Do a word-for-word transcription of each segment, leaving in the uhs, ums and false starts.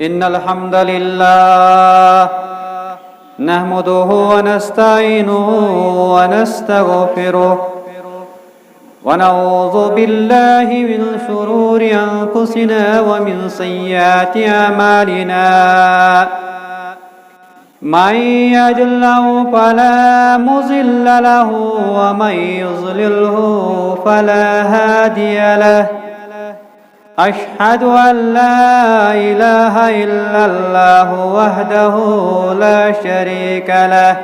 إن الحمد لله نحمده ونستعينه ونستغفره، ونعوذ بالله من شرور أنفسنا ومن سيئات أعمالنا. من يهد الله فلا مضل له، ومن يضلله فلا هادي له. أشهد أن لا إله إلا الله وحده لا شريك له،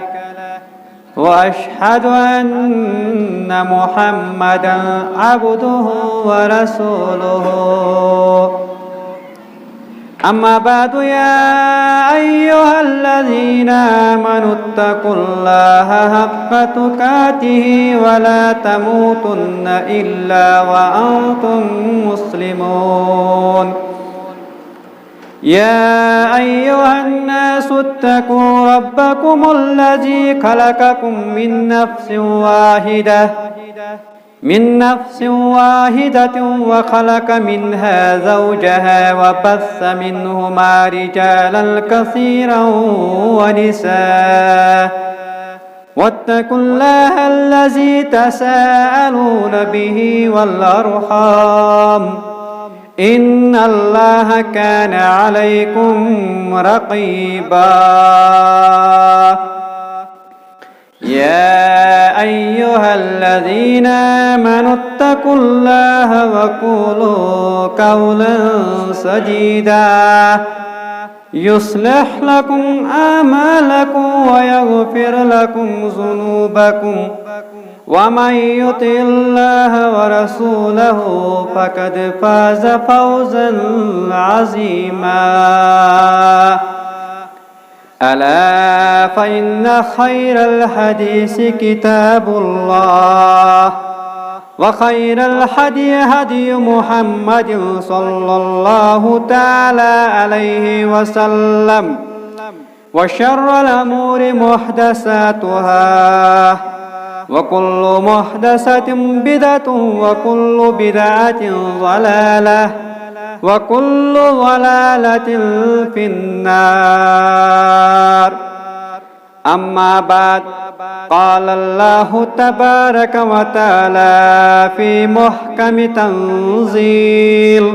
وأشهد أن محمدا عبده ورسوله. أما بعد، يا أيها الذين آمنوا اتقوا الله حق تقاته ولا تموتن إلا وأنتم مسلمون. يا أيها الناس اتقوا ربكم الذي خلقكم من نفس واحدة، من نفس واحدة وخلق منها زوجها وبث منهما رجالا كثيرا ونساء، واتقوا الله الذي تساءلون به والأرحام، إن الله كان عليكم رقيبا. يا أيها الذين آمنوا اتقوا الله وقولوا قولا سديدا، يصلح لكم أعمالكم ويغفر لكم ذنوبكم، ومن يطع الله ورسوله فقد فاز فوزا عظيما. ألا فإن خير الحديث كتاب الله، وخير الهدي هدي محمد صلى الله تعالى عليه وسلم، وشر الأمور محدثاتها، وكل محدثة بدعة، وكل بدعة ضلالة، وكل ضلالة في النار. أما بعد، قال الله تبارك وتعالى في محكم تنزيل: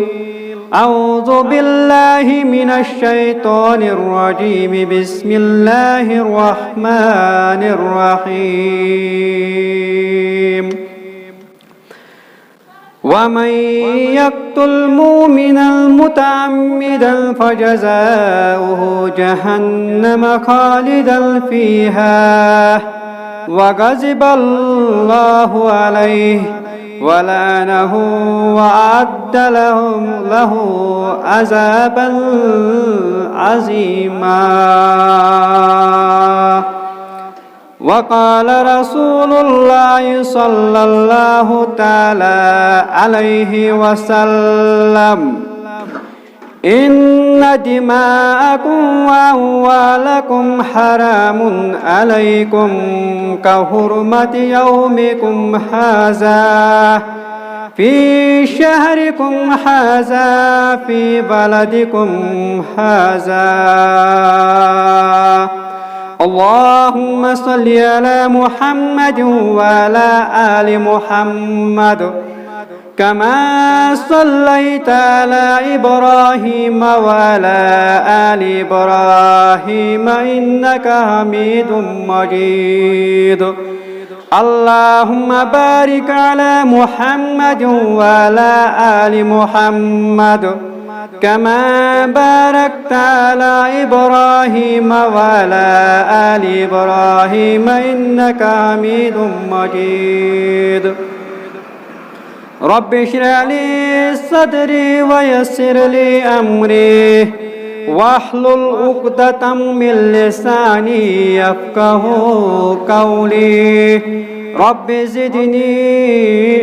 أعوذ بالله من الشيطان الرجيم. بسم الله الرحمن الرحيم. ومن يقتل مؤمنا متعمدا فجزاؤه جهنم خالدا فيها وغضب الله عليه ولعنه وأعد له، له عذابا عظيما. وقال رسول الله صلى الله تعالى عليه وسلم: إن دماءكم وأموالكم حرام عليكم كحرمة يومكم هذا في شهركم هذا في بلدكم هذا. اللهم صل على محمد وعلى آل محمد كما صليت على إبراهيم وعلى آل إبراهيم إنك حميد مجيد. اللهم بارك على محمد وعلى آل محمد كما باركت على إبراهيم وعلى آل إبراهيم إنك حميد مجيد. رب اشرح لي صدري ويسر لي أمري واحلل عقدة من لساني يفقه قولي. رب زدني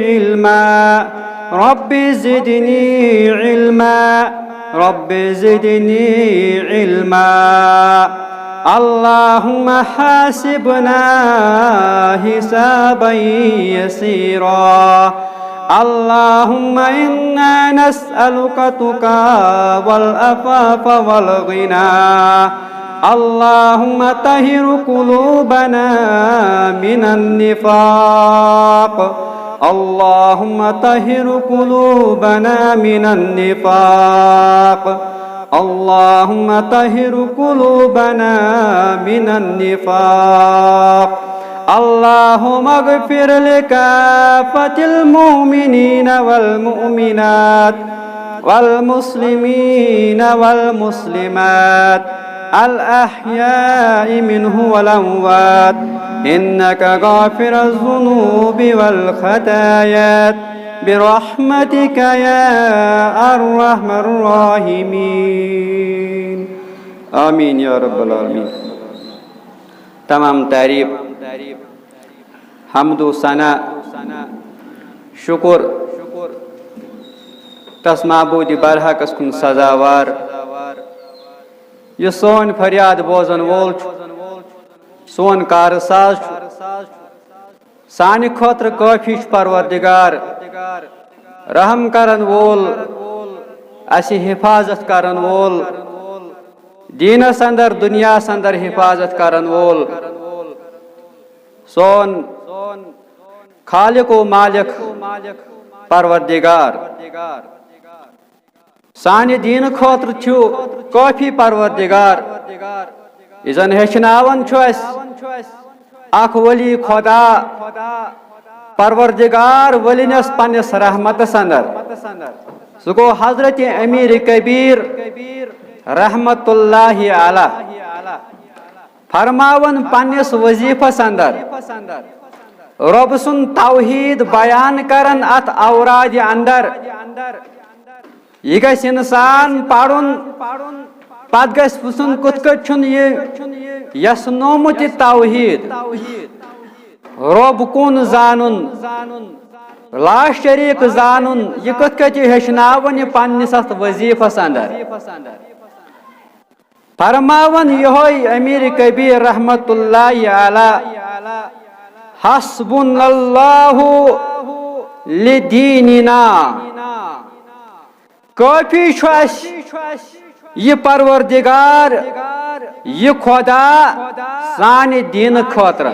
علما، رب زدني علما، رب زدني علما. اللهم حاسبنا حسابا يسيرا. اللهم إنا نسألك تقى والعفاف والغنى. اللهم طهر قلوبنا من النفاق. اللهم طهر قلوبنا من النفاق. اللهم طهر قلوبنا من النفاق. اللهم اغفر لكافة المؤمنين والمؤمنات والمسلمين والمسلمات الأحياء منه والأموات إنك غافر الذنوب والخطايا برحمتك يا أرحم الراحمين. آمين يا رب العالمين. تمام تعریٖف، حمد و ثنا، شُکُر تس معبوٗدِ برحقس کُن سزاوار، یُس سٲنۍ فریاد بوزن وول چھُ، سون کارٕ ساز چھُ، سانہِ خٲطرٕ کٲفی چھُ پروردگار، رحم کرن وول، اسہِ حفاظت کرن وول، دیٖنس اندر، دُنیاہس اندر حفاظت کرن وول، سون خالق و مالک پروردگار۔ سانہِ دیٖنہٕ خٲطرٕ چھُ کٲفی پروردگار، یُس زن ہیٚچھناوان چھُ اسہِ اکھ ولی خدا پروردگار ؤلِنس پننِس رحمتس اندر۔ سُہ گوٚو حضرت امیر کبیر رحمت اللہ علیہ۔ فرماوان پننِس وظیفس اندر، رۄب سُنٛد توحید بیان کران اتھ اورادِ اندر۔ یہِ گژھِ انسان پرُن، پتہٕ گژھِ وٕچھُن کِتھ کٲٹھۍ چھُن یہِ یژھنومُت یہِ توحید، رۄب کُن زانُن، لا شریٖک زانُن، یہِ کِتھ کٲٹھۍ چھُ ہیٚچھناوان یہِ پننِس اتھ وظیفس اندر۔ فرماوان یہوے امیر کبیر رحمت اللہ علیہ، حسبنا اللہ لدیننا۔ کٲفی چھُ اسہِ یہِ پروردگار، یہِ خدا سانہِ دیٖنہٕ خٲطرٕ۔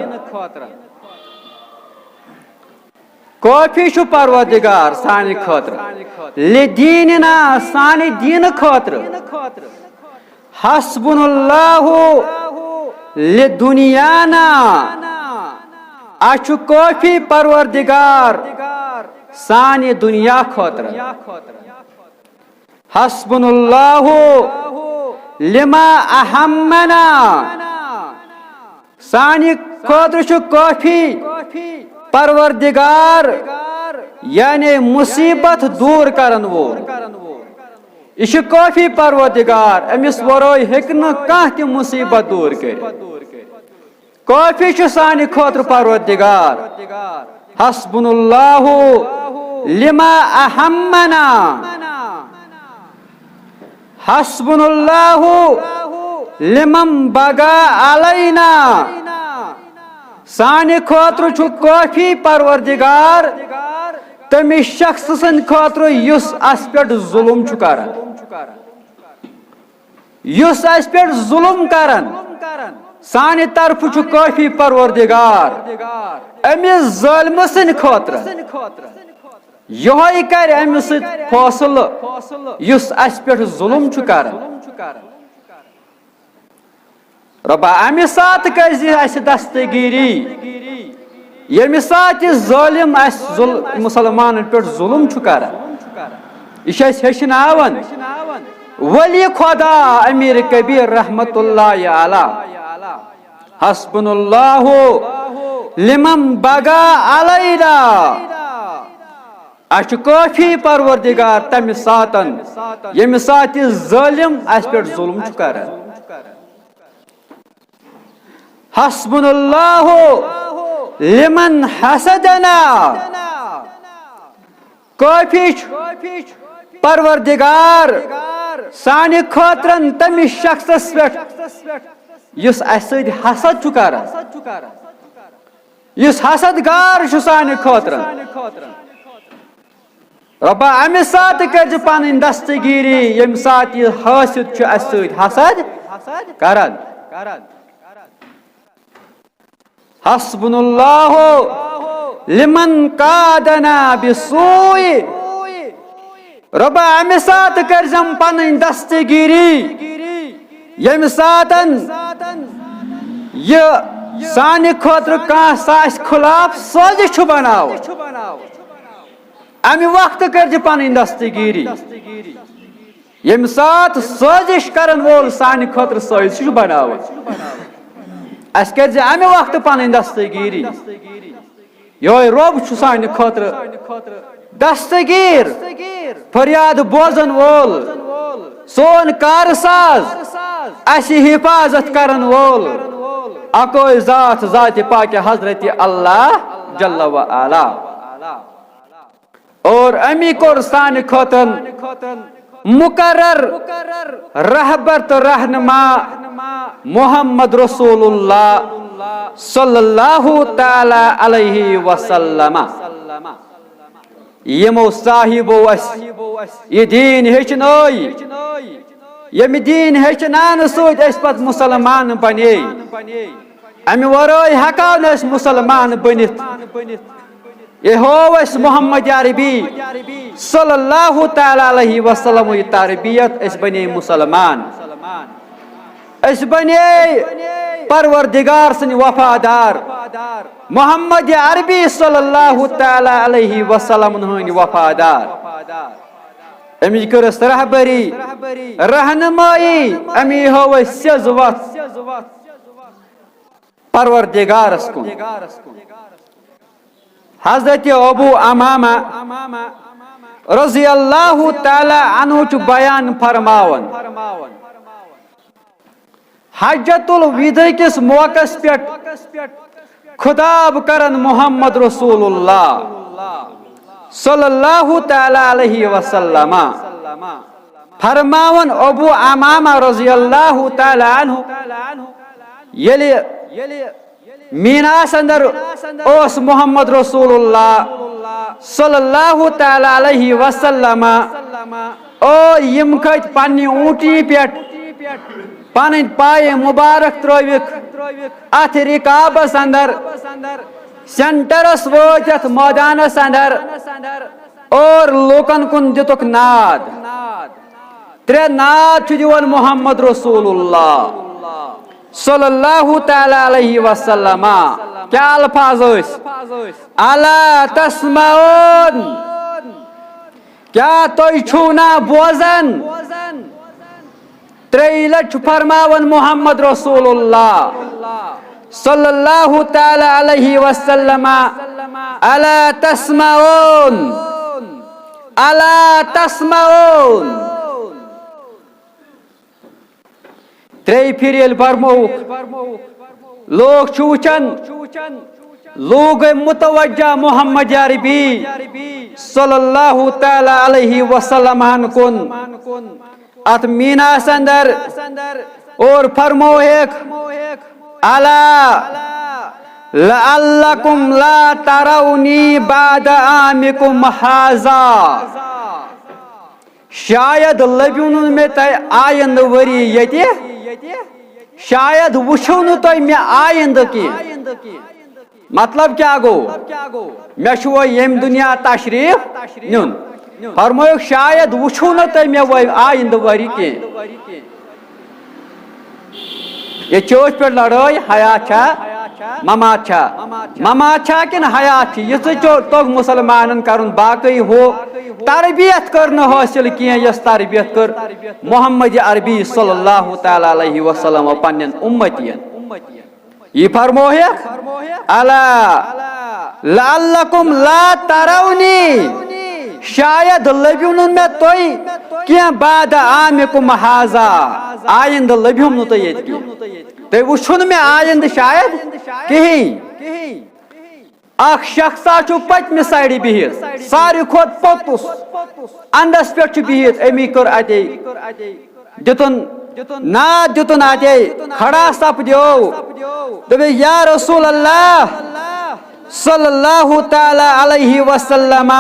کٲفی چھُ پروردگار سانہِ خٲطرٕ، لدیننا، سانہِ دیٖنہٕ خٲطرٕ۔ حسبنا اللہ لدنیانا، اسہِ چھُ کٲفی پروردگار سانہِ دُنیا خٲطرٕ۔ حسبنا اللہ لما اہمنا، سانہِ خٲطرٕ چھُ کٲفی پروردگار، یعنی مصیبت دوٗر کرن وول۔ یہِ چھُ کٲفی پروردگار، أمِس ورٲے ہیٚکہِ نہٕ کانٛہہ تہِ مصیبت دوٗر کٔرِتھ۔ کٲفی چھُ سانہِ خٲطرٕ پروردگار۔ حسبنا اللہ لما اہمنا۔ حسبنا اللہ لمن بغى علینا۔ سانہِ خٲطرٕ چھُ کٲفی پروردگار تٔمِس شخص سٕنٛدِ خٲطرٕ یُس اَسہِ پٮ۪ٹھ ظُلُم چھُ کران۔ یُس اَسہِ پٮ۪ٹھ ظُلُم کران، سانہِ طرفہٕ چھُ کٲفی پروردگار أمِس ظٲلمہٕ سٕنٛدِ خٲطرٕ۔ یِہوٚے کرِ اَمہِ سۭتۍ فٲصلہٕ یُس اَسہِ پٮ۪ٹھ ظُلُم چھُ کران۔ رۄبا، اَمہِ ساتہٕ کٔرۍ زِ اَسہِ دستگیٖری، ییٚمہِ ساتہٕ یہِ ظٲلِم اَسہِ ظُل-، مُسلمانَن پٮ۪ٹھ ظُلُم چھُ کران۔ یہِ چھُ اَسہِ ہیٚچھناوان ولی خدا امیر کبیر رحمت اللہ علیہ۔ حسبنا اللہ لمن بغى علینا۔ اَسہِ چھُ کٲفی پروردگار تَمہِ ساتَن، ییٚمہِ ساتہٕ یہِ ظٲلِم اَسہِ پٮ۪ٹھ ظُلُم چھُ کران۔ حسبنا اللہ لمن حسدنا۔ کٲفی چھُ پروردگار سانہِ خٲطرَن تٔمِس شخصس پٮ۪ٹھ یُس اَسہِ سۭتۍ حسد چھُ کران، یُس حسد گار چھُ سانہِ خٲطرَن۔ رۄبا، اَمہِ ساتہٕ کٔرۍ زِ پنٕنۍ دستگیٖری، ییٚمہِ ساتہٕ یہِ حاسد چھُ اَسہِ سۭتۍ حسد کران۔ حسبنا اللہ لمن قادنا بسوء۔ رۄبا، اَمہِ ساتہٕ کٔرۍ زٮ۪م پنٕنۍ دستگیٖری، ییٚمہِ ساتن یہِ سانہِ خٲطرٕ کانٛہہ ساسہِ خلاف سٲزِش چھُ بناوان۔ اَمہِ وقتہٕ کٔرۍ زِ پنٕنۍ دستگیٖری، ییٚمہِ ساتہٕ سٲزِش کرن وول سانہِ خٲطرٕ سٲزِش چھُ بناوان۔ اَسہِ کٔرۍ زِ اَمہِ وقتہٕ پنٕنۍ دستگیٖری۔ یِہوٚے رۄب چھُ سانہِ خٲطرٕ دستگیٖر، فریاد بوزن وول، سون کار ساز، اَسہِ حفاظت کرن وول، اَکوے ذات، ذاتِ پاکِ حضرت اللہ جل و علا۔ اور اَمی کوٚر سانہِ خٲطرٕ مقرر رہبر تہٕ رہنما محمد رسول اللہ صلی اللہ تعالی علیہ وسلم۔ یِمو صاحبو اَسہِ یہِ دیٖن ہیٚچھنٲے، ییٚمہِ دیٖن ہیٚچھناونہٕ سۭتۍ أسۍ پتہٕ مُسلمان بنے۔ اَمہِ ورٲے ہٮ۪کو نہٕ أسۍ مُسلمان بٔنِتھ۔ یہِ ہوو اَسہِ محمد عربی صلی اللہ تعالی علیہ وسلم یہِ تربیت، أسۍ بنے مُسلمان۔ أسۍ بنے پروردگار سٕنٛدۍ وفادار۔ محمد عربی صلی اللہ تعالی علیہ وسلم ہٕنٛدۍ وفادار۔ أمِچ کٔرٕس رہبری، رہنمٲیی، أمی ہٲو اَسہِ سیٚز وَتھ پروردگارس کُن۔ حضرت ابو امامہ رضی اللہ تعالی عنہ چھُ بیان فرماوان، حجۃ الوداع کِس موقعس پٮ۪ٹھ خطاب کرن محمد رسول اللہ صلی اللہ تعالی علیہ وسلم، فرماوان ابو امامہ رضی اللہ تعالی عنہ، ییٚلہِ میناہس اندر اوس محمد رسول اللہ صلی اللہ تعالی علیہ وسلم، اور یِم کھٔتۍ پننہِ اوٗنٹی پٮ۪ٹھ، پنٕنۍ پایہِ مبارک ترٲوِکھ اتھ رکابس اندر، سینٹرس وٲتۍ یتھ مٲدانس اندر، اور لوٗکن کُن دِتُکھ ناد۔ ترٛےٚ ناد چھُ دِوان محمد رسول اللہ صلی اللہ تعالی علیہ وسلم۔ کیا الفاظ ٲسۍ؟ الا تسمعون، کیا تُہۍ چھِو نا بوزان؟ ترٛیٚیہِ لٹہِ چھُ فرماوان محمد رسول اللہ صلی اللہ تعالی علیہ وسلم، الا تسمعون، الا تسمعون۔ ترٛیٚیہِ پھِرِ ییٚلہِ فرمووُکھ، لوٗکھ چھِ وٕچھان، لوٗکھ گٔے متوجہ محمد عربی صلی اللہ تعالی علیہ وسلم ہن کُن۔ اتھ میناہس اندر اور فرمووُکھ، الا لعلکم لا ترونی بعد عامکم ھذا۔ شاید لٔبِو نہٕ مےٚ تۄہہِ آیندٕ ؤری ییٚتہِ، شاید وٕچھِو نہٕ تُہۍ مےٚ آیندٕ کینٛہہ۔ مطلب کیٛاہ گوٚو؟ مےٚ چھُ وۄنۍ ییٚمہِ دُنیا تشریٖف نیُن۔ فرمٲیُکھ، شاید وٕچھِو نہٕ تُہۍ مےٚ وۄنۍ آیندٕ ؤری کینٛہہ۔ ییٚتہِ چھِ أتھۍ پٮ۪ٹھ لڑٲے، حیات چھا، ممات چھا؟ ممات چھا کِنہٕ حیات چھِ؟ یِژھٕے چو-، توٚگ مُسلمانن کرُن، باقٕے ہُہ تربیت کٔر نہٕ حٲصِل کینٛہہ، یۄس تربیت کٔر محمد عربی صلی اللہ تعالی علیہ وسلم پننٮ۪ن اُمتین۔ یہِ فرمووُکھ، الا لعلکم لا ترونی، شاید لٔبِو نہٕ مےٚ تُہۍ کینٛہہ، بعد عامکم ھذا، آیندٕ لٔبِہُم نہٕ تُہۍ ییٚتہِ کینٛہہ۔ تُہۍ وٕچھِو نہٕ مےٚ آیندٕ شاید کِہیٖنۍ۔ اکھ شخصا چھُ پٔتمہِ سایڈٕ بِہِتھ، ساروی کھۄتہٕ پوٚتُس اندس پٮ۪ٹھ چھُ بِہِتھ، أمی کٔر اتے دِتُن ناد، دِتُن اتے کھڑا سپدیو، دوٚپُن، یا رسول اللہ صلی اللہ تعالی علیہ وسلم،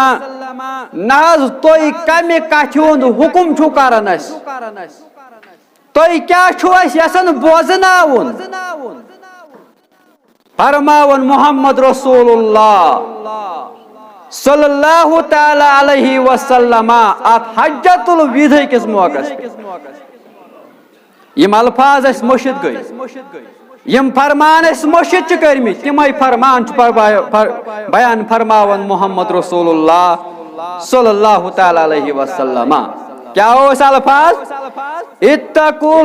نہ حظ، تُہۍ کمہِ کتھِ ہُنٛد حُکم چھِو کران اسہِ؟ تُہۍ کیٛاہ چھِو اسہِ یژھان بوزناوُن؟ فرماوان محمد رسول اللہ صلی اللہ تعالی علیہ وسلم اتھ حجۃ الوداع کِس موقعس پٮ۪ٹھ۔ یِم الفاظ اسہِ مٔشِتھ گٔے، یِم فرمان اسہِ مٔشِتھ چھِ کٔرمٕتۍ، تِمے فرمان چھُ پر-، پر-، بیان فرماوان محمد رسول اللہ صلی اللہ تعالی علیہ وسلم۔ کیا اوس الفاظ؟ اتقوا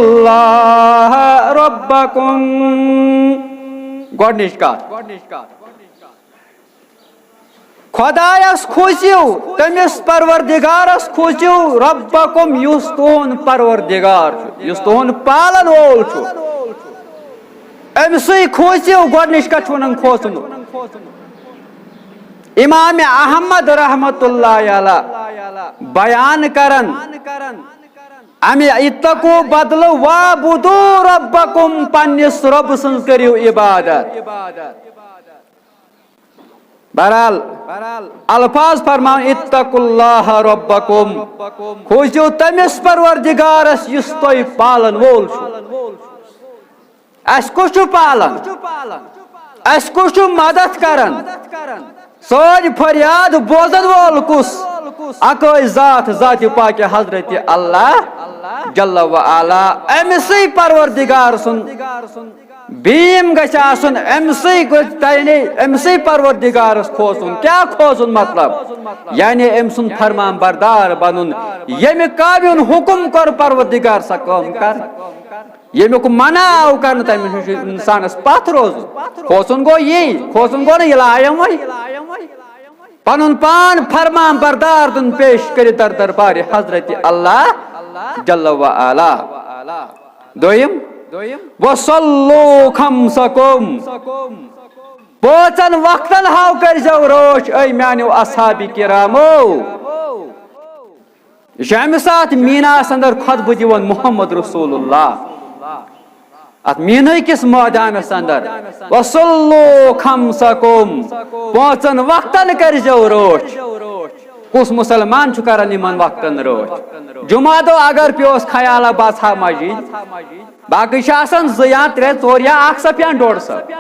اللہ ربکم۔ گۄڈنِچ کتھ، خۄدایس کھوٗژِو، تٔمِس پروردگارس کھوٗژِو، ربکم، یُس تُہُنٛد پروردگار چھُ، یُس تُہُنٛد پالن وول چھُ، أمۍ سٕے کھوٗژِو۔ گۄڈنِچ کتھ چھُ ونان کھوژُن۔ امام احمد رحمت اللہ علیہ بیان کران، امہِ اتقوا بدلہٕ وعبدوا ربکم، پننِس رۄب سٕنٛز کٔرِو عبادت۔ بہرحال، الفاظ فرمان، اتقوا اللہ ربکم، کھوٗژِو تٔمِس پروردگارس یُس تۄہہِ پالن وول چھُ۔ اسہِ کُس چھُ پالان؟ اسہِ کُس چھُ مدد کران؟ سٲنۍ فریاد بوزن وول کُس؟ اکٲے ذات، ذاتِ پاکِ حضرت اللہ جل و علا۔ أمۍ سٕے پروردگار سُنٛد بیٖم گژھِ آسُن، أمۍ سٕے گژھِ، یعنی أمۍ سٕے پروردگارس کھوژُن۔ کیٛاہ کھوژُن مطلب؟ یعنی أمۍ سُنٛد فرمان بردار بنُن۔ ییٚمہِ کامہِ ہُنٛد حُکم کوٚر پروردگار، سۄ کٲم کرٕنۍ۔ ییٚمیُک منع آو کرنہٕ، تَمہِ نِش چھُ اِنسانَس پَتھ روزُن۔ کھوژُن گوٚو یی، کھوژُن گوٚو نہٕ یہِ لایَم وۄنۍ۔ پَنُن پان فرمان بردار دیُن پیش کٔرِتھ در دربارِ حضرت اللہ جل و علا۔ دوٚیِم، وَصَلُّوا خَمْسَكُمْ۔ پانٛژن وقتن ہاو کٔرۍزیو رٲچھ، اے میانیو اصحاب کرامو۔ یہِ چھُ اَمہِ ساتہٕ میٖناہَس اندر خطبہٕ دِوان محمد رسول اللہ۔ اَتھ میٖنہٕ کِس مٲدانَس اندر، وَصَلُّوا خَمْسَكُمْ، پانٛژن وقتن کٔرۍزیو رٲچھ۔ کُس مُسلمان چھُ کران یِمن وقتن رٲچھ؟ جمعہ دۄہ اگر پیوس خیالہ بہٕ ژھا مسجد، باقٕے چھِ آسان زٕ یا ترٛےٚ، ژور یا اکھ صف یا ڈوٚڈ صف۔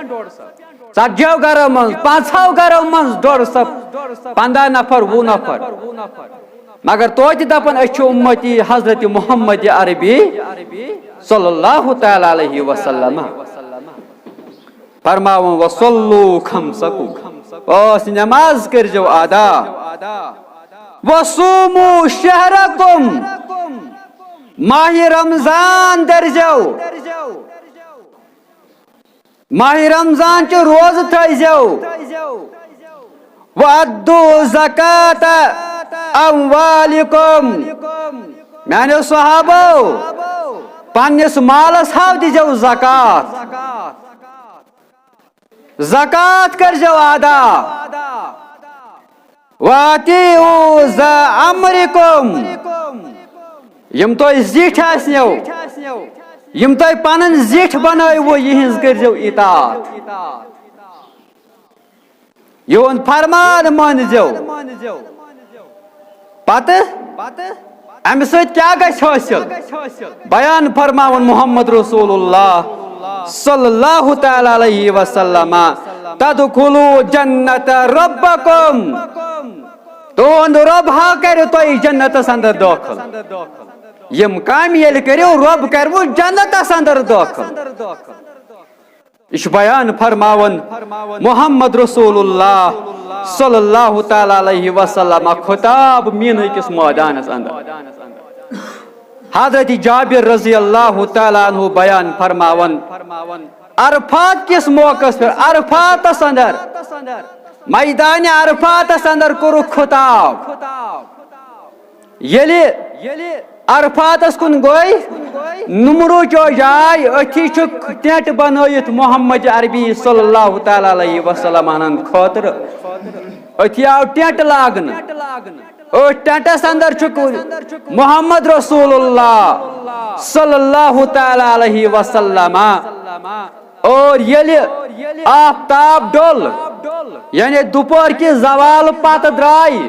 ژتجیو گرو منٛز، پانٛژہو گرو منٛز ڈوٚڈ صف، پنٛداہ نفر، وُہ نفر۔ مگر توتہِ دپان، أسۍ چھِ اُمتی حضرت محمد عربی صلی اللہ تعالی علیہ وسلم۔ فرماوان، وَصَلُّوا خَمْسَكُمْ، پانٛژھ نماز کٔرۍزیو ادا۔ وَصُومُوا شَهْرَكُمْ، ماہِ رمضان دٔرۍزیو۔ ماہِ رمضان چہِ روزٕ تھٲیزیو۔ وَأَدُّوا زَكَاةَ أَمْوَالِكُمْ، میانیو صحابو، پننِس مالس ہاو دیزیو زکات۔ زکات کٔرزیو ادا۔ وَأَطِیعُوا ذَا أَمْرِكُمْ، یِم تۄہہِ زِٹھۍ آسنو، یِم تۄہہِ پنٕنۍ زِٹھۍ بنٲوِو، یِہِنٛز کٔرزیو اطاعت۔ یِہُنٛد فرمان مٲنزیو۔ پتہٕ امہِ سۭتۍ کیٛاہ گژھِ حٲصِل؟ بیان فرماوُن محمد رسول اللہ صلی اللہ تعالی علیہ وسلم، تدخلوا جنت ربکم، تُہُنٛد رۄب ہا کرِ تۄہہِ جنتس اندر دٲخل۔ یِم کامہِ ییٚلہِ کٔرِو، رۄب کرِوٕ جنتس اندر دٲخل۔ یہِ چھُ بیان فرماوان محمد رسول اللہ صلی اللہ تعالی علیہ وسلم، خطاب میٖنہٕ کِس مٲدانس اندر۔ حضرت جابر رضی اللہ تعالی عنہ بیان فرماوان، عرفات کِس موقعس پٮ۪ٹھ، عرفاتس اندر، میدان عرفاتس اندر کوٚرُکھ خطاب۔ ییٚلہِ عرفاتس کُن گوٚو، نمرو چو جاے، أتھی چھُ ٹینٹ بنٲیِتھ محمد عربی صلی اللہ تعالی علیہ وسلم ہن خٲطرٕ۔ أتھی آو ٹینٹ لاگنہٕ۔ أتھۍ ٹینٹس اندر چھُ محمد رسول اللہ صلی اللہ تعالی علیہ وسلم۔ اور ییٚلہِ آفتاب ڈوٚل، یعنی دُپہر کہِ زوال پتہٕ درٛاے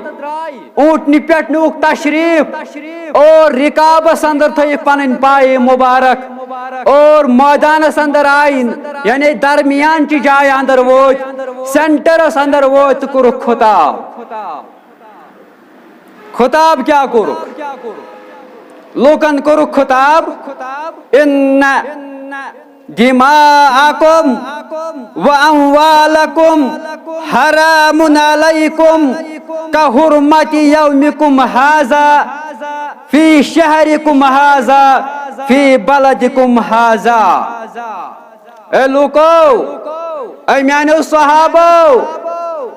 اوٗنٹنہِ پٮ۪ٹھ نیوٗکھ تشریف اور رکابس اندر تھٲیِکھ پنٕنۍ پایہِ مبارک اور مٲدانس اندر آیہِ، یعنی درمیان چہِ جایہِ اندر وٲتۍ، سینٹرس اندر وٲتۍ تہٕ کوٚرُکھ خطاب۔ خطاب کیٛاہ کوٚرُکھ؟ لوٗکن کوٚرُکھ خطاب، ان دماءکم و اموالکم حرام علیکم کحرمت یومکم هذا فی شہرکم هذا فی بلدکم هذا۔ اے لوٗکو، اے میانیو صحابو،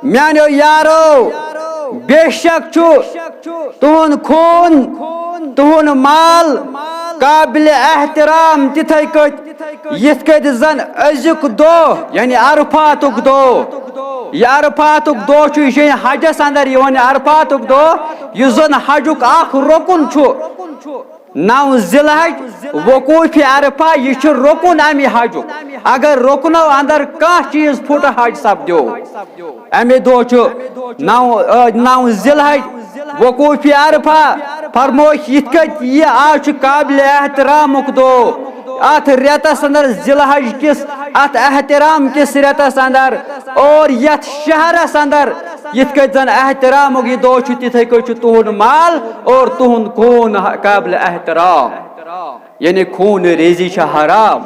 میانیو یارو، بے شک چھُ تُہُنٛد خوٗن، تُہُنٛد مال قابل احترام تِتھے کٔٹھۍ یِتھ کٔٹھۍ زن أزیُک دۄہ، یعنی عرفاتُک دۄہ، یہِ عرفاتُک دۄہ چھُ، یہِ چھُ حجس اندر یِوان، یہِ عرفاتُک دۄہ، یُس زن حجُک اکھ رُکُن چھُ۔ نو ذی الحج وقوف عرفہ، یہِ چھُ رُکُن امہِ حجُک۔ اگر رُکنو اندر کانٛہہ چیٖز پھُٹ، حج سپدیو۔ امہِ دۄہ چھُ نو، آ، نو ذی الحج وقوف عرفہ۔ فرمووُکھ یِتھ کٔٹھۍ یہِ آز چھُ قابل احترامُک دۄہ، اتھ رٮ۪تس اندر، ذی الحج کِس اتھ احترام کِس رٮ۪تس اندر، اور یتھ شہرس اندر یِتھ کٔٹھۍ زن احترامُک یہِ دۄہ چھُ، تِتھے کٔٹھۍ چھُ تُہُنٛد مال اور تُہُنٛد خوٗن قابل احترام۔ یعنی خوٗن ریزی چھِ حرام۔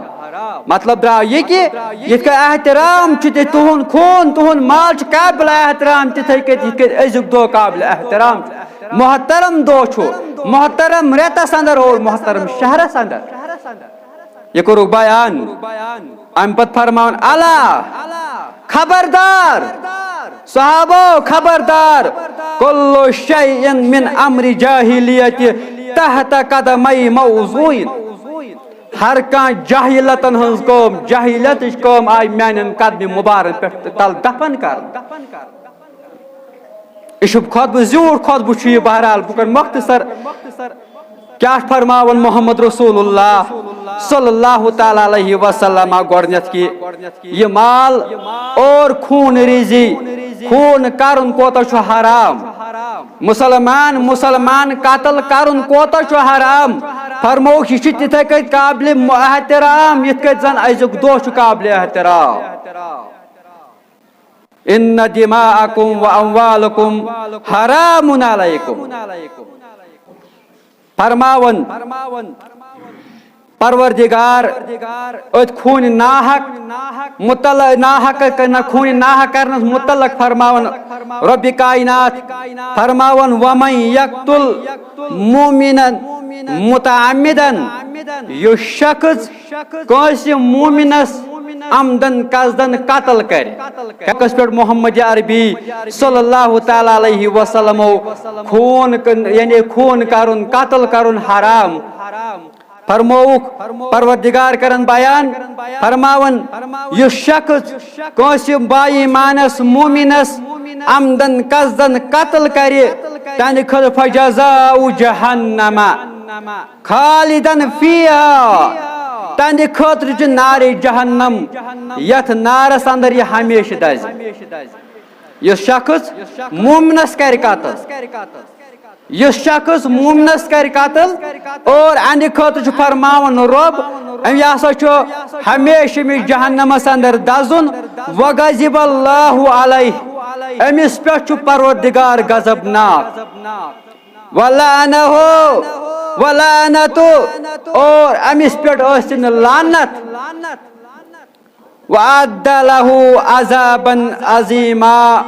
مطلب درٛاو یہِ کہِ یِتھ کٔنۍ احترام چھُ، تہِ تُہُنٛد خوٗن، تُہُنٛد مال چھُ قابل احترام، تِتھے کٔنۍ یِتھ کٔنۍ أزیُک دۄہ قابل احترام چھُ۔ محترم دۄہ چھُ، محترم رٮ۪تس اندر اور محترم شہرس اندر۔ یہِ کوٚرُکھ بیان۔ امہِ پتہٕ فرماوان، الا، خبردار، صحابو، خبردار، کل شیء من امر جاہلیت تحت قدمی موضوع۔ ہر کانٛہہ جاہلیتن ہٕنٛز کٲم، جاہلیتٕچ کٲم آیہِ میانٮ۪ن قدمہِ مبارن پٮ۪ٹھ تل دفن کرنہٕ۔ یہِ چھُ خطبہٕ، زیوٗٹھ خطبہٕ چھُ یہِ، بہرحال بہٕ کرٕ مختصر۔ کیٛاہ فرماوان محمد رسول اللہ صلی اللہ تعالیٰ علیہ وسلم گۄڈنیتھ کہِ یہِ مال اور خوٗن ریزی، خوٗن کرُن کوتاہ چھُ حرام، مسلمان مسلمان قتل کرُن کوتاہ چھُ حرام۔ فرمووُکھ یہِ چھُ تِتھے کٔنۍ قابل احترام یِتھ کٔنۍ زن أزیُک دۄہ چھُ قابل احترام۔ ان دماءکم و اموالکم حرام علیکم۔ فرماون پروردگار أتھۍ خوٗنہِ ناحق متعلق، ناحق کرنس، خوٗنہِ ناحق کرنس متعلق فرماون رب کائنات، فرماون، ومن یقتل مؤمنا متعمدا، یُس شخص کٲنٛسہِ مومنس عمدن قصدن قتل کرِ۔ کس پٮ۪ٹھ محمد عربی صلی اللہ تعالیٰ علیہ وسلمو خوٗن کن-، یعنی خوٗن کرُن، قتل کرُن حرام۔ فرمووُکھ پروردگار کرن بیان، فرماون، یُس شخص کٲنٛسہِ با ایمانس مومنس عمدن قصدن قتل کرِ، تہنٛدِ خٲطرٕ فجزاء جہنم۔ خالدن فیہا، تہنٛدِ خٲطرٕ چھُ نارِ جہنم، یتھ نارس اندر یہِ ہمیشہٕ دزِ۔ یُس شخص مومنس کرِ قتل، یُس شخص مومنس کرِ قتل اور اہنٛدِ خٲطرٕ چھُ فرماوان رۄب، أمۍ ہسا چھُ ہمیشہٕ أمِس جہنمس اندر دزُن۔ وغضب اللہ علیہ، أمِس پٮ۪ٹھ چھُ پروردگار غضبناک۔ ولعنہ، ولعنت، اور أمِس پٮ۪ٹھ ٲسِن لعنت۔ وأعد له عذابا عظيما،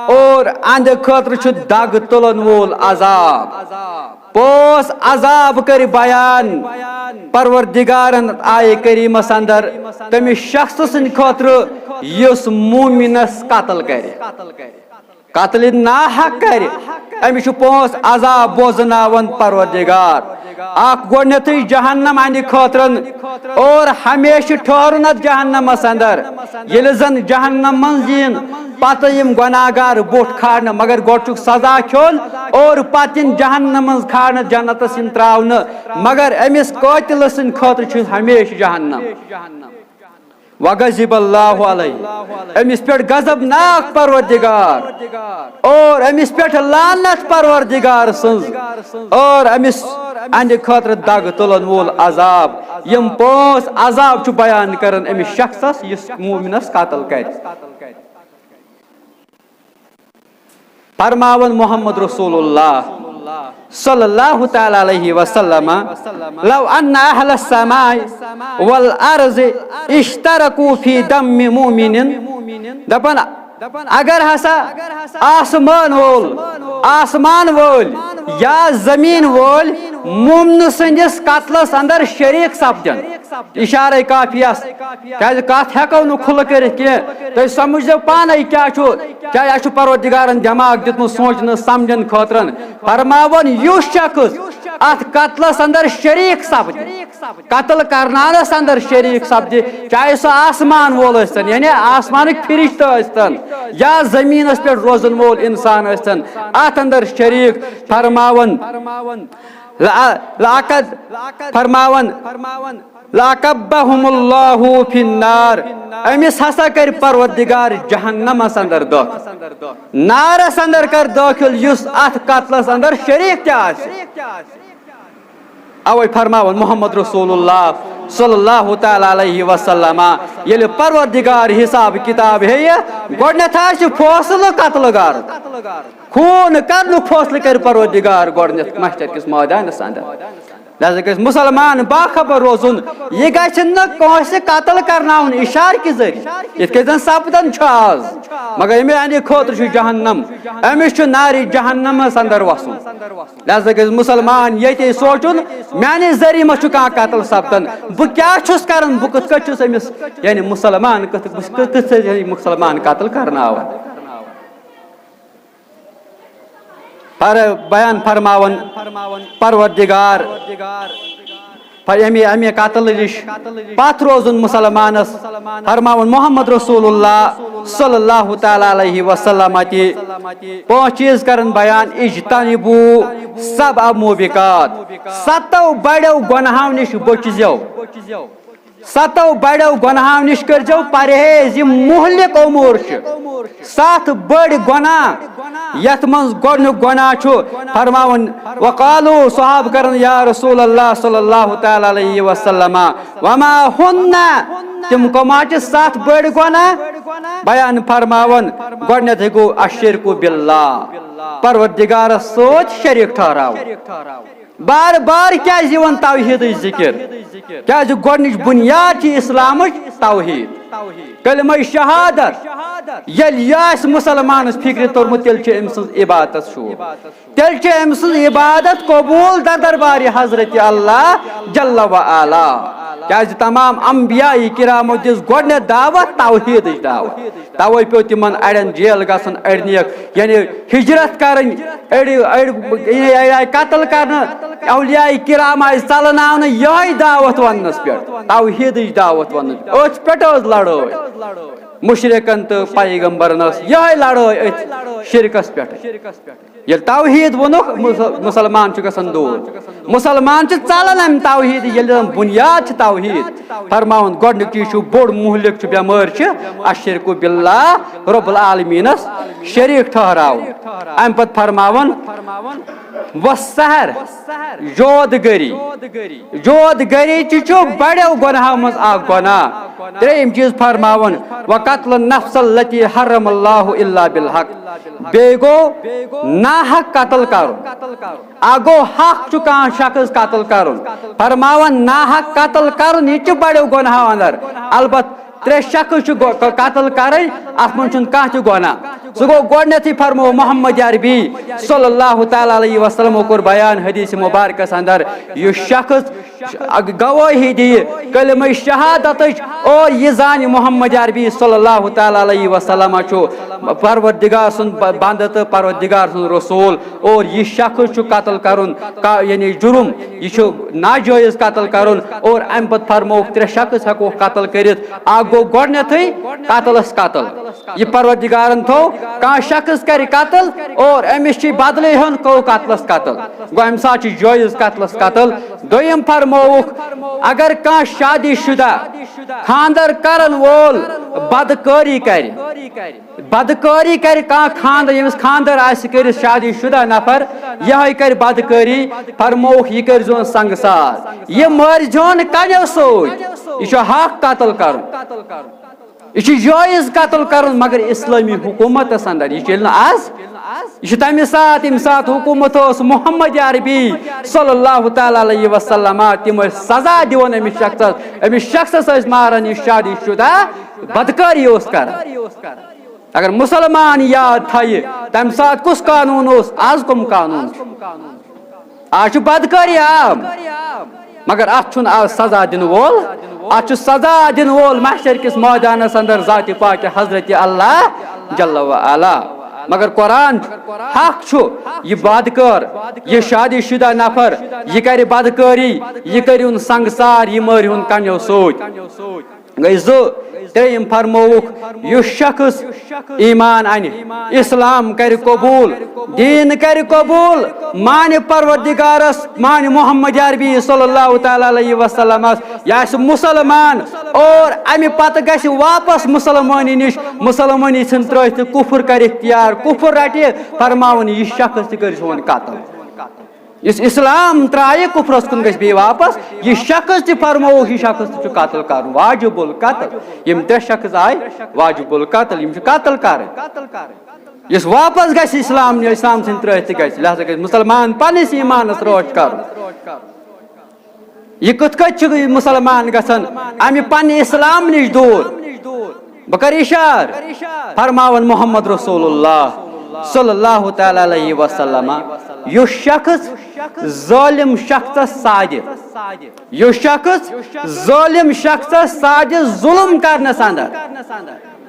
اور أہنٛدِ خٲطرٕ چھُ دگ تُلن وول عذاب۔ پانٛژھ عذاب کٔرۍ بیان پروردگارن آیہِ کریمس اندر تٔمِس شخص سٕنٛدِ خٲطرٕ یُس مومنس قتل کرِ۔ قتل ناحق کرِ، أمِس چھُ پانٛژھ عذاب بوزناوان پروردگار۔ اکھ گۄڈٕنیتھٕے جہنم أہنٛدِ خٲطرن، اور ہمیشہٕ ٹھہرُن اتھ جہنمس اندر۔ ییٚلہِ زن جہنم منٛز یِن، پتہٕ یِم گۄناہگار بوٚٹھ کھارنہٕ، مگر گۄڈٕ چھُکھ سزا کھیوٚن اور پتہٕ یِن جہنم منٛز کھارنہٕ، جنتس یِن تراونہٕ، مگر أمِس قٲتلس سٕنٛدِ خٲطرٕ چھُ ہمیشہٕ جہنم۔ وغضب اللہ علیہ، أمِس پٮ۪ٹھ غضبناک پروردگار، اور أمِس پٮ۪ٹھ لعنت پروردگار سٕنٛز، اور أمِس اہنٛدِ خٲطرٕ دگ تُلن وول عذاب۔ یِم پانٛژھ عذاب چھُ بیان کران أمِس شخصس یُس مومنس قتل کرِ۔ فرماوان محمد رسول اللہ صلی اللہ تعالیٰ علیہ وسلم، لو ان اہل السماء والارض اشترکوا فی دم مؤمن، دپان اگر ہسا آسمان وول، آسمان وٲلۍ یا زمین وٲلۍ مومنہٕ سٕنٛدِس قتلس اندر شریک سپدن، اشارے کافیس، کیازِ کتھ ہیکو نہٕ کھُلہٕ کٔرِتھ کینٛہہ۔ تُہۍ سمجھزیو پانے کیٛاہ چھُ، کیٛاہ اَسہِ چھُ پروردگارن دٮ۪ماغ دیُتمُت سونٛچنہٕ سمجھن خٲطرٕ۔ فرماوان یُس شخص اتھ قتلس اندر شریک سپدِ، قتل کرناونس اندر شریک سپدِ، چاہے سُہ آسمان وول ٲسۍتن، یعنی آسمانٕکۍ فرشتہٕ ٲسۍتن، یا زمینس پٮ۪ٹھ روزن وول انسان ٲسۍتن، اتھ اندر شریک۔ فرماوان لعقد، فرماوان، لعقبہم اللہ فی النار، أمِس ہسا کرِ پروردگار جہنمس اندر دٲخل، نارس اندر کر دٲخل یُس اتھ قتلس اندر شریک تہِ آسہِ۔ اوے فرماوان محمد رسول اللہ صلی اللہ تعالیٰ علیہ وسلم، ییٚلہِ پروردگار حساب کتاب ہیٚیہِ، گۄڈنیتھ آسہِ فٲصلہٕ قتلہٕ گار۔ خوٗن کرنُک فٲصلہٕ کرِ پروردگار گۄڈٕنیتھ محشر کِس مٲدانس اندر۔ لہذا گژھِ مسلمان باخبر روزُن، یہِ گژھِ نہٕ کٲنٛسہِ قتل کرناوُن اشارٕ کہِ ذٔریعہٕ، یِتھ کٔنۍ زن سپدان چھُ آز۔ مگر ییٚمہِ اندِ خٲطرٕ چھُ جہنم، أمِس چھُ نارِ جہنمس اندر وسُن۔ لہذا گژھِ مسلمان ییٚتے سونٛچُن، میانہِ ذٔریعہٕ ما چھُ کانٛہہ قتل سپدان، بہٕ کیٛاہ چھُس کران، بہٕ کِتھ کٔنۍ چھُس أمِس، یعنی مسلمان کِتھ، بہٕ کِتھ کٔنۍ مسلمان قتل کرناوان۔ پر بیان فرماوان پروردگار، پر امی امی قتل نش پتھ روزُن مسلمانس، فرماوان محمد رسول اللہ صلی اللہ تعالیٰ علیہ وسلم تہِ، پانٛژھ چیز کرن بیان، اجتنبوا سبع موبقات، ستو بڑیو گناہو نش بچزیو۔ ستو بڑیو گناہو نش کٔرزیو پرہیز، یِم مہلک امور چھِ۔ ستھ بٔڑۍ گناہ، یتھ منٛز گۄڈنیُک گناہ چھُ فرماوان، وقالو، صحابہٕ کرن، یا رسول اللہ صلی اللہ تعالیٰ علیہ وسلم، وما ہن، تِم کما چھِ ستھ بٔڑۍ گناہ؟ بیان فرماوان، گۄڈنیتھٕے گوٚو الشرک باللہ، پروردگارس سۭتۍ شریک ٹھہراوُن۔ بار بار کیازِ یِوان توحیدٕچ ذکر؟ کیازِ گۄڈنِچ بنیاد چھِ اسلامٕچ توحید، کلمہ شہادت۔ ییٚلہِ یہِ آسہِ مسلمانس فکرِ توٚرمُت، تیٚلہِ چھِ أمۍ سٕنٛز عبادت شوٗب، تیٚلہِ چھِ أمۍ سٕنٛز عبادت قبول در دربارِ حضرت اللہ جل و علا۔ کیازِ تمام انبیاء کرامو دِژ گۄڈنیتھ دعوت توحیدٕچ دعوت۔ توے پیوٚو تِمن اڑٮ۪ن جیل گژھُن، اڑنیک، یعنی ہجرت کرٕنۍ، اڑِ اڑِ اڑِ آیہِ قتل کرنہٕ، اولیاء کرام آیہِ ژلناونہٕ یہے دعوت وننس پٮ۪ٹھ، توحیدٕچ دعوت وننس پٮ۪ٹھ۔ أتھۍ پٮ۪ٹھ ٲس لڑٲے، مشرکن تہٕ پیغمبرن ٲس یہے لڑٲے أتھۍ شرکس پٮ۪ٹھ۔ ییٚلہِ توحید ووٚنُکھ، مُس-، مسلمان چھُ گژھان دوٗر۔ مسلمان چھِ ژلان امہِ توحید، ییٚلہِ زن بنیاد چھِ توحید۔ فرماوان گۄڈنیُک چیٖز چھُ بوٚڑ مہلک چھُ، بٮ۪مٲرۍ چھِ الشرک باللہ، رب العالمینس شریک ٹھہراوُن۔ امہِ پتہٕ فرماوان والسحر، جود گری۔ جود گری تہِ چھُ بڑیو گۄناہو منٛز اکھ گۄناہ۔ ترٛیٚیِم چیٖز فرماوان، وقتل النفس التي حرم الله الا بالحق، بیٚیہِ گوٚو ناحق قتل کرُن۔ اکھ گوٚو حق چھُ کانٛہہ شخص قتل کرُن، فرماوان ناحق قتل کرُن، یہِ تہِ چھُ بڑیو گۄناہو اندر۔ البتہٕ ترٛےٚ شخص چھِ گۄ-، ق-، قتل کرٕنۍ، اتھ منٛز چھُنہٕ کانٛہہ تہِ گۄناہ۔ سُہ گوٚو گۄڈنیتھٕے فرموو محمد عربی صلی اللہ تعالیٰ علیہ وسلمو کوٚر بیان حدیث مبارکس اندر، یُس شخص گوٲہی دِیہِ کلمہ شہادتٕچ اور یہِ زانہِ محمد عربی صلی اللہ تعالیٰ علیہ وسلم چھُ پروردگار سُنٛد ب-، بندٕ تہٕ پروردگار سُنٛد رسول، اور یہِ شخص چھُ قتل کرُن، کا-، یعنی جرم، یہِ چھُ ناجٲیز قتل کرُن، اور امہِ پتہٕ فرمووُکھ ترٛےٚ شخص ہیٚکوکھ قتل کٔرِتھ۔ اکھ گوٚو گۄڈنیتھٕے قتلس قتل، یہِ پروردگارن تھوٚو، کانٛہہ شخص کرِ قتل اور أمِس چھُ بدلہٕ ہیوٚن، گوٚو قتلس قتل، گوٚو امہِ ساتہٕ چھُ جٲیز قتلس قتل۔ دوٚیِم فرمووُکھ، اگر کانٛہہ شادی شدہ خاندر کرن وول بدکٲری کرِ، بدکٲری کرِ کانٛہہ خاندر، ییٚمِس خاندر آسہِ کٔرِتھ شادی شدہ نفر، یِہوٚے کرِ بدکٲری، فرمووُکھ، یہِ کٔرۍزِہون سنگسار، یہِ مٲرۍزِہون کنیو سۭتۍ، یہِ چھُ حق قتل کرُن۔ یہِ چھُ جٲیز قتل کرُن، مگر اسلٲمی حکوٗمتس اندر۔ یہِ چھُ ییٚلہِ نہٕ از، یہِ چھُ تمہِ ساتہٕ، ییٚمہِ ساتہٕ حکوٗمت اوس محمد عربی صلی اللہ تعالیٰ علیہ وسلم، تِم ٲسۍ سزا دِوان أمِس شخصس، أمِس شخصس ٲسۍ ماران، یُس شادی شدہ بدکٲری اوس کران۔ اگر مسلمان یاد تھایہِ، تمہِ ساتہٕ کُس قانوٗن اوس، از کم قانوٗن چھُ؟ آز چھُ بدکٲری عام، مگر اتھ چھُنہٕ آز سزا دِنہٕ وول۔ اتھ چھُ سزا دِنہٕ وول محشر کِس مٲدانس اندر ذاتِ پاکِ حضرت اللہ جل و علا۔ مگر قرآن چھُ، حق چھُ، یہِ بدکار، یہِ شادی شدہ نفر، یہِ کرِ بدکٲری، یہِ کٔرِہُن سنگسار، یہِ مٲرِہُن کنیو سۭتۍ۔ گٔے زٕ۔ ترٛیٚیِم فرمووُکھ، یُس شخص ایمان انہِ، اسلام کرِ قبول، دین کرِ قبول، مانہِ پروردگارس، مانہِ محمد عربی صلی اللہ تعالیٰ علیہ وسلمس، یہِ آسہِ مسلمان اور امہِ پتہٕ گژھِ واپس مسلمٲنی نِش، مسلمٲنی ژھٕنہِ ترٲوِتھ تہٕ کفر کرِ اختیار، کفر رٹہِ، فرماوُن، یہِ شخص تہِ کٔرِو سون قتل۔ یُس اسلام ترایہِ، کفرس کُن گژھِ بیٚیہِ واپس، یہِ شخص تہِ فرمووُکھ، یہِ شخص تہِ چھُ قتل کرُن، واجب القتل۔ یِم ترٛےٚ شخص آیہِ واجب القتل، یِم چھِ قتل کرٕنۍ۔ یُس واپس گژھِ اسلام نِش، اسلام ژھٕنہِ ترٲوِتھ تہِ گژھِ، لہذا گژھِ مسلمان پننِس ایمانس رٲچھ کرُن۔ یہِ کِتھ کٔنۍ چھُ مسلمان گژھان امہِ پننہِ اسلام نِش دوٗر؟ بہٕ کرٕ اشارٕ، فرماوان محمد رسول اللہ صلی اللہ تعالیٰ علیہ وسلم، یُس شخص ظٲلم شخصس سادِ، یُس شخص ظٲلم شخصس سادِ ظلم کرنس اندر،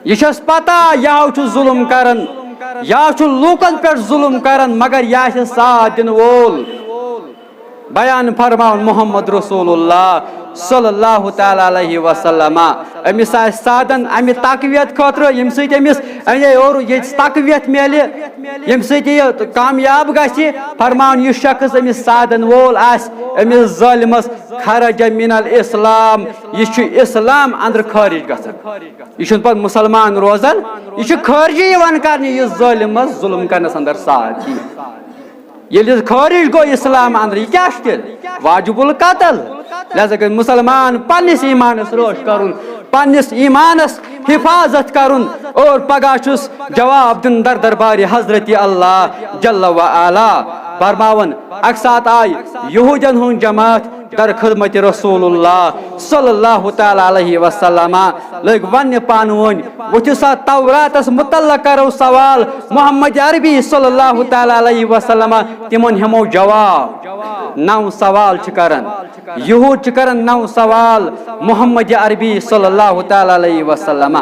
یہِ چھس پتہ یہِ ہو چھُ ظلم کران، یا چھُ لوٗکن پٮ۪ٹھ ظلم کران، مگر یہِ آسہِ ساتھ دِنہٕ وول۔ بیان فرماوُن محمد رسول اللہ صلی اللہ تعالیٰ علیہ وسلم۔ أمِس آسہِ سادن امہِ تقویت خٲطرٕ، ییٚمہِ سۭتۍ أمِس، أمۍ اور ییٚتہِ تقویت میلہِ، ییٚمہِ سۭتۍ یہِ کامیاب گژھِ۔ فرماوُن، یُس شخص أمِس سادن وول آسہِ، أمِس ظٲلمس، خرج من الاسلام، یہِ چھُ اسلام اندرٕ خارج گژھان۔ یہِ چھُنہٕ پتہٕ مسلمان روزان، یہِ چھُ خارجی یِوان کرنہٕ، یُس ظٲلمس ظلم کرنس اندر ساتھ دی۔ ییٚلہِ خارج گوٚو اسلام اندر، یہِ کیٛاہ چھُ تیٚلہِ؟ واجب القتل۔ لہذا گژھِ مسلمان پننِس ایمانس رٲچھ کرُن، پننِس ایمانس حفاظت کرُن، اور پگاہ چھُس جواب دیُن در دربارِ حضرت اللہ جل و علا۔ فرماوان، اکہِ ساتہٕ آیہِ یہودین ہُنٛد جماعت در خدمت رسول اللہ صلی اللہ تعالیٰ علیہ وسلم، لٔگۍ وننہِ پانہٕ ؤنۍ، وٕچھِو سا، توراتس متعلق کرو سوال، محمد عربی صلی اللہ تعالیٰ علیہ وسلم، تِمن ہٮ۪مو جواب۔ نو سوال چھِ کران، یہود چھِ کران نو سوال محمد عربی صلی اللہ تعالیٰ علیہ وسلم۔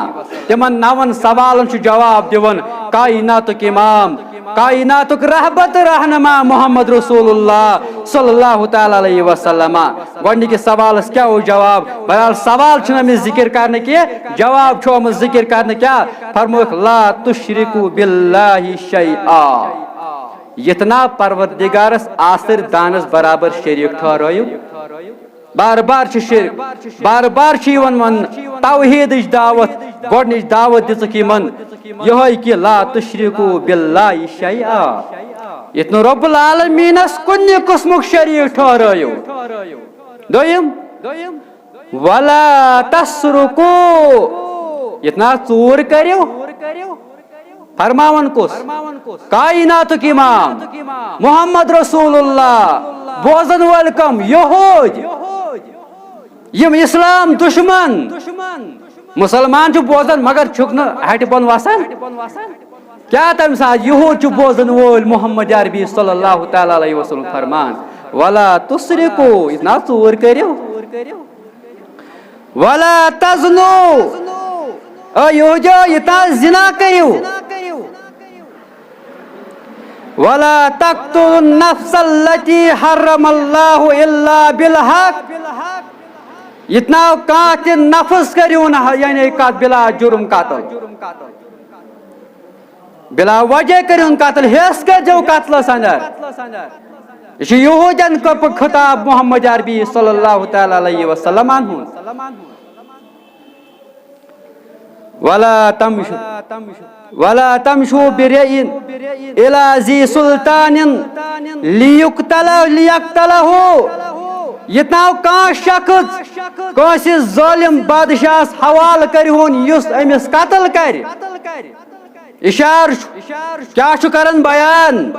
تِمن نون سوالن چھُ جواب دِوان کائناتُک امام، کائناتُک رہبر تہٕ رہنما محمد رسول اللہ صلی اللہ تعالیٰ علیہ وسلم۔ گۄڈنِکِس سوالس کیٛاہ اوس جواب؟ بہرحال، سوال چھُنہٕ آمُت ذکر کرنہٕ کینٛہہ، جواب چھُ آمُت ذکر کرنہٕ۔ کیٛاہ فرمووُکھ؟ لا تشرکوا باللہ شیئا۔ یتھ نہ پروردگارس آسر دانس برابر شریک ٹھہرٲیِو۔ بار بار چھِ شرک، بار بار چھِ یِوان وننہٕ توحیدٕچ دعوت، گۄڈنِچ دعوت دِژٕکھ یِمن یِہوٚے کہِ لا تشرکوا باللہ شیئا، یتھ نہٕ رب العالمینس کُنہِ قٕسمُک شریک ٹھہرٲیِو۔ دوٚیِم، ولا تسرقوا، یتھ نہ ژوٗر کٔرِو۔ فرماوان کُس؟ کائناتُک امام محمد رسول اللہ۔ بوزن وٲلۍ کم؟ یہود، یِم اسلام دشمن۔ مسلمان چھُ بوزان مگر چھُکھ نہٕ ہٹہِ بۄن وسان۔ کیٛاہ تمہِ ساتہٕ یہود چھُ بوزن وٲلۍ محمد عربی صلی اللہ تعالیٰ علیہ وسلم فرمان، ولا تسرقوا، یتھ نہ ژوٗر کٔرِو۔ ولا تزنوا، اے یہودیو، یتھ نہ زنا کٔرِو۔ ولا تقتلوا النفس التي حرم الله الا بالحق، یتھ نہ کانٛہہ تہِ نفس کٔرِو نہٕ، یعنی کتھ بلا جرم قتل، بلا وجہ کٔرِو نہٕ قتل، حصہٕ کٔرۍزیو قتلس اندر۔ یہِ چھُ یہودٮ۪ن کۄپہٕ خطاب محمد عربی صلی اللہ تعالیٰ علیہ وسلمن ہُنٛد۔ ولا تمشوا ولا تمشوا برئن الی ذی سلطان لیقتل لیقتلہ۔ یہِ ناو کانٛہہ شخص کٲنٛسہِ ظٲلِم بادشاہس حوالہٕ کٔرِہُن، یُس أمِس قتل کرِ۔ اشارٕ چھُ، کیٛاہ چھُ کران بیان؟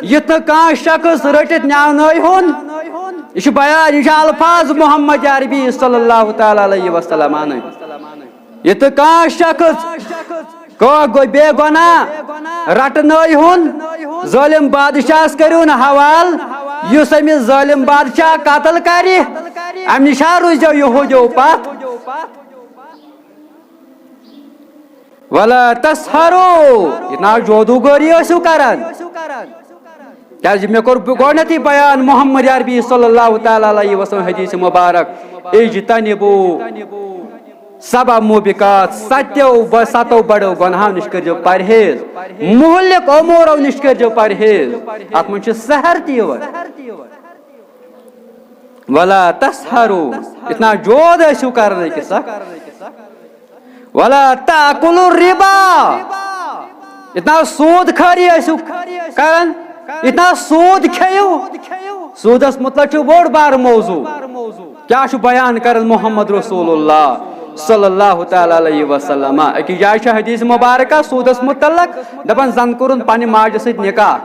یُتھ نہٕ کانٛہہ شخص رٔٹِتھ نیٛاونٲیہُن۔ یہِ چھُ بیان، یہِ چھُ الفاظ محمد عربی صلی اللہ تعالیٰ علیہ وسلم۔ یہِ تہٕ کانٛہہ شخص کانٛہہ گوٚو بے گۄناہ رٹنٲیہُن، ظٲلِم بادشاہس کٔرِہُن حوال، یُس أمِس ظٲلِم بادشاہ قتل کرِ، امہِ نِش ہا روٗزیو یہودیو پتھ۔ ولا تسحروا، یہِ ناو جادوگری ٲسِو کران۔ کیازِ مےٚ کوٚر بہٕ گۄڈٕنیتھٕے بیان محمد عربی صلی اللہ تعالیٰ علیہ وسلم حدیث مبارک، اجتنبوا سبع موبقات، ستیو ب-، ستو بڑو گۄناہو نِش کٔرۍزیو پرہیز، مہلک امورو نِش کٔرۍزیو پرہیز۔ اتھ منٛز چھُ سحر تہِ یِوان۔ ولا تسحروا، اتنا جود ٲسِو کران أکِس اکھ۔ ولا تاکلوا الربا، اتنا سود خٲری ٲسِو کران، اتنا سود کھیٚیِو۔ سودس متعلق چھُ بوٚڑ بار موضوع۔ کیٛاہ چھُ بیان کران محمد رسول اللہ صلی اللہ تعالیٰ علیہ وسلم؟ أکِس جایہِ چھِ حدیث مبارکہ سودس متعلق، دپان زن کوٚرُن پننہِ ماجہِ سۭتۍ نکاح،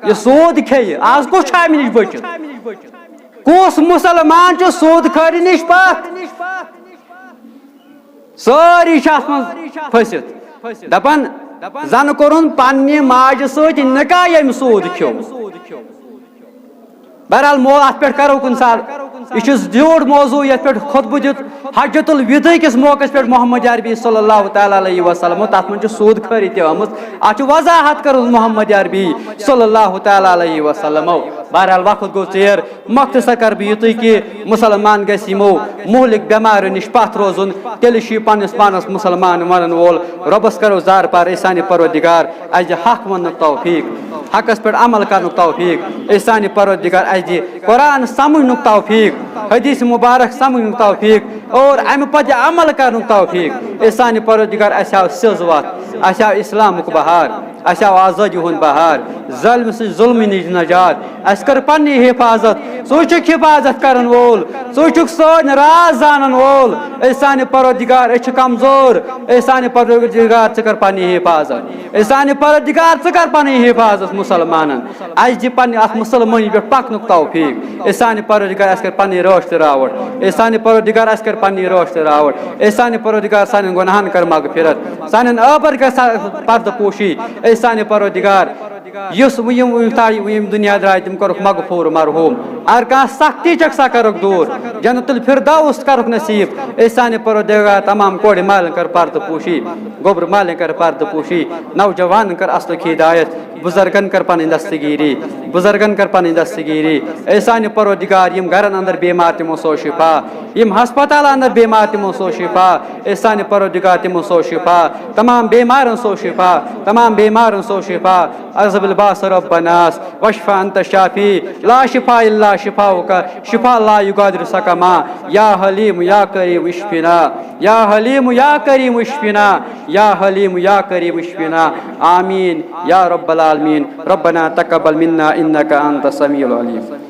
یہِ سود کھیٚیہِ، آز کُس چھُ امہِ نِش بٔچِتھ؟ کُس مسلمان چھُ سود خٲری نِش پتھ؟ سٲری چھِ اتھ منٛز پھٔسِتھ۔ دپان، زن کوٚرُن پننہِ ماجہِ سۭتۍ نکاح، ییٚمۍ سود کھیوٚو۔ بہرحال، مو-، اتھ پٮ۪ٹھ کرو کُنہِ ساتہٕ، یہِ چھُ زیوٗٹھ موضوع، یتھ پٮ۪ٹھ خطبہٕ دیُت حجۃ الوداع کِس موقعس پٮ۪ٹھ محمد عربی صلی اللہ تعالیٰ علیہ وسلم، تتھ منٛز چھِ سود خٲری تہِ آمٕژ، اتھ چھِ وضاحت کٔرمٕژ محمد عربی صلی اللہ تعالیٰ علیہ وسلمو۔ بہرحال، وقت گوٚو ژیر، مختصر کرٕ بہٕ یُتُے کہِ مسلمان گژھِ یِمو مہلک بٮ۪ماریو نِش پتھ روزُن، تیٚلہِ چھُ یہِ پننِس پانس مسلمان ونن وول۔ رۄبس کرو زار پار، اے سانہِ پروردگار، اسہِ دِ حق وننُک توفیق، حقس پٮ۪ٹھ عمل کرنُک توفیق۔ اے سانہِ پروردگار، اسہِ دِ قرآن سمجھنُک توفیق، حدیث مبارک سمجھنُک توفیق اور امہِ پتہٕ عمل کرنُک توفیق۔ اے سانہِ پروردگار، اسہِ ہاو سیٚز وتھ، اسہِ ہاو اسلامُک بہار، اسہِ آو آزٲدی ہُنٛد بہار، ظٲلمہٕ سٕنٛدِ ظُلمہٕ نِش نجات۔ اسہِ کٔر پننی حفاظت، ژٕ چھُکھ حفاظت کرن وول، ژٕ چھُکھ سٲنۍ راز زانن وول۔ اے سانہِ پروردگار، أسۍ چھِ کمزور۔ اے سانہِ پروردگار، ژٕ کر پننی حفاظت۔ اے سانہِ پروردگار، ژٕ کر پننی حفاظت مسلمانن۔ اسہِ دِ پننہِ اتھ مسلمٲنی پٮ۪ٹھ پکنُک توفیق۔ اے سانہِ پروردگار، اسہِ کر پننی رٲچھ تہٕ راوٹھ۔ اے سانہِ پروردگار، اسہِ کر پننی رٲچھ تہٕ راوٹھ۔ اے سانہِ پروردگار، سانٮ۪ن گۄناہن کر مغفرت۔ سانٮ۪ن ٲبن کر سا-، پردٕ پوشی۔ اے سانہِ پروردگار، یُس وۄنۍ یِم، یِم تھا-، یِم دُنیا درٛاے، تِم کَرُکھ مغفوٗر مرحوٗم۔ اگر کانٛہہ سختی چھکھ، سۄ کَرُکھ دوٗر۔ جنت الفردوس کَرُکھ نصیٖب۔ اے سانہِ پروردگار، تمام کورِ مالٮ۪ن کَر پردٕ پوشی، گوٚبرٕ مالٮ۪ن کَر پردٕ پوشی، نوجوانَن کَر اصلٕچ ہدایت، بُزرگَن کَر پَنٕنۍ دستگیٖری، بُزرگَن کَر پَنٕنۍ دستگیٖری۔ اے سانہِ پروردگار، یِم گَرَن اندر بیمار، تِمو سوز شفا۔ یِم ہسپتال اندر بیمار، تِمو سوز شفا۔ اے سانہِ پروردگار، تِمو سوز شفا۔ تمام بیمارن سوز شفا۔ تمام بیمارن سوز شفا۔ اذهب الباس رب الناس واشف انت الشافي، لا شفاء الا شفاؤك، شفاء لا يغادر سقما۔ يا حليم يا كريم اشفنا، يا حليم يا كريم اشفنا، يا حليم يا كريم اشفنا۔ آمين يا رب العالمين۔ ربنا تقبل منا إنك أنت السميع العليم۔